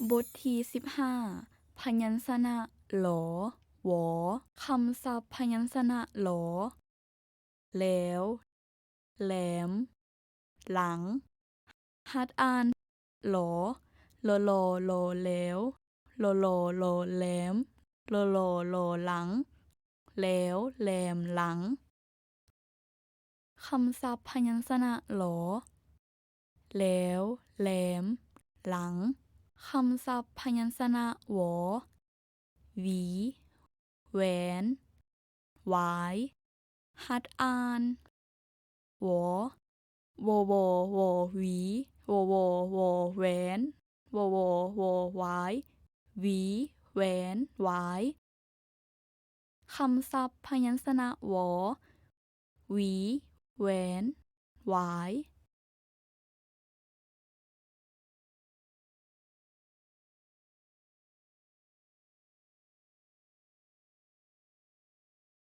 ບົດທີສິບຫ້າ ພະຍັນຊະນະ ຫຼໍ ວໍ ຄຳສັບພະຍັນຊະນະ ຫຼໍ ແລ້ວ ແຫຼມ ຫຼັງ ຫັດອ່ານ ຫຼໍ ຫຼໍ ຫຼໍ ຫຼໍ ແລ້ວ ຫຼໍ ຫຼໍ ຫຼໍ ແຫຼມ ຫຼໍ ຫຼໍ ຫຼໍ ຫຼັງ ແລ້ວ ແຫຼມ ຫຼັງ. ຄຳສັບພະຍັນຊະນະ ຫຼໍ ແລ້ວ ແຫຼມ ຫຼັງ. ຄຳສັບພະຍັນຊະນະ ວໍ ຫວີ ແຫວນ ຫວາຍ. ຫັດອ່ານ ວໍ ວໍ ວໍ ຫວີ ວໍ ວໍ ວໍ ແຫວນ ວໍ ວໍ ວໍ ຫວາຍ ຫວີ ແຫວນ ຫວາຍ. ຄຳສັບພະຍັນຊະນະ ວໍ ຫວີ ແຫວນ ຫວາຍ.